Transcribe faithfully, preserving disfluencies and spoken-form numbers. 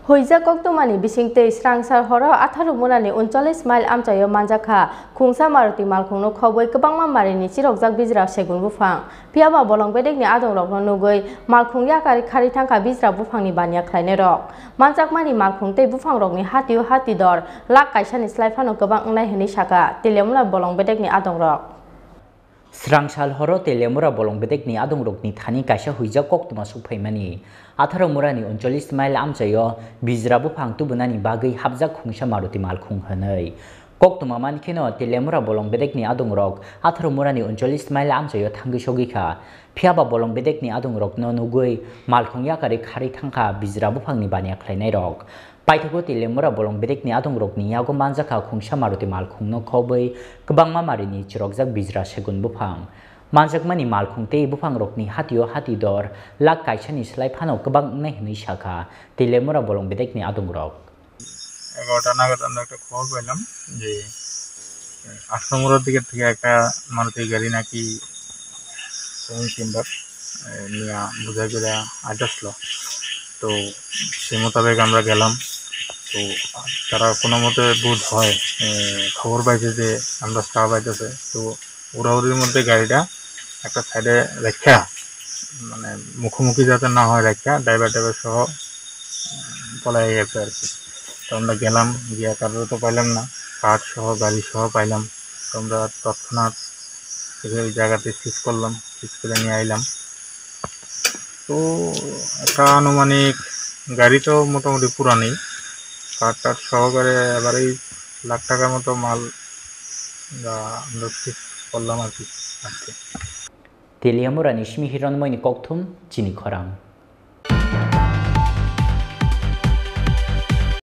Huijak koktwmani bisingtwi srangsal horo atharo murani uncholish mile amchaio manjakha khungsa Maruti malkhungno khobwi kwbangma marini chirokjak bijra segun buphang. Phiyaba bolong bedekni adongrokno nugwi malkhung yakari khari thangkha bijra buphangni baniya khlainairok. Manjakmani malkhung tei buphangrokni hatio hati dor lakh kaisani slai phano kwbang wngnai hwnwi sakha Teliamura bolong bedekni adongrok. Srangsal horo Teliamura bolong bedekni adongrokni thani kaisa huijak koktwma sukphaimani. Atharo murani uncholish mile amchaio bijra buphang tubunani bagwi hapjak khungsa Maruti malkhung hwnwi. Koktwma mankheno Teliamura bolong bedekni adongrok atharo murani uncholish mile amchaio thangwi sogwikha. Phiyaba bolong bedekni adongrokno nugwi malkhung yakari khari thangkha bijra buphangni baniya khlainairok. Paithago Teliamura bolong bedekni adongrokni yago manjakha khungsa Maruti malkhungno khobwi kwbangma marini chirokjak bijra segun buphang. Manjakmani malkhung tei buphangrokni hatio hati dor lakh kaisani slai phano kwbang wngnai hwnwi sakha Teliamura bolong bedekni adongrok. এগারোটা নাগাদ আমরা একটা খবর পাইলাম যে আট নম্বরের দিকে থেকে একটা মারুতি গাড়ি নাকি সেভেন সিলিন্ডার নিয়ে বোঝা করে আইতেছিল। তো সেই মোতাবেক আমরা গেলাম। তো তারা কোনো মতে বোধ হয়, এ, খবর পাইছে যে আমরা স্টাফ আইতেছে। তো উড়াউড়ির মধ্যে গাড়িটা একটা সাইডে রাখা, মানে, মুখোমুখি যাতে না হয় রাখা, ড্রাইভার ড্রাইভার সহ পলাই গেছে আর কি। তো আমরা গেলাম, গিয়া কারোর তো পাইলাম না, কাঠ সহ গাড়ি সহ পাইলাম। তো আমরা তৎক্ষণাৎ ওই জায়গাতে সিজ করলাম, সিজ করে নিয়ে আইলাম। তো একটা আনুমানিক, গাড়ি তো মোটামুটি পুরানি, কাঠ টাঠ সহকারে এবারেই লাখ টাকার মতো মাল আমরা সিজ করলাম আর কি আজকে। Teliamurani simi hironmoini kokthum chini khorang.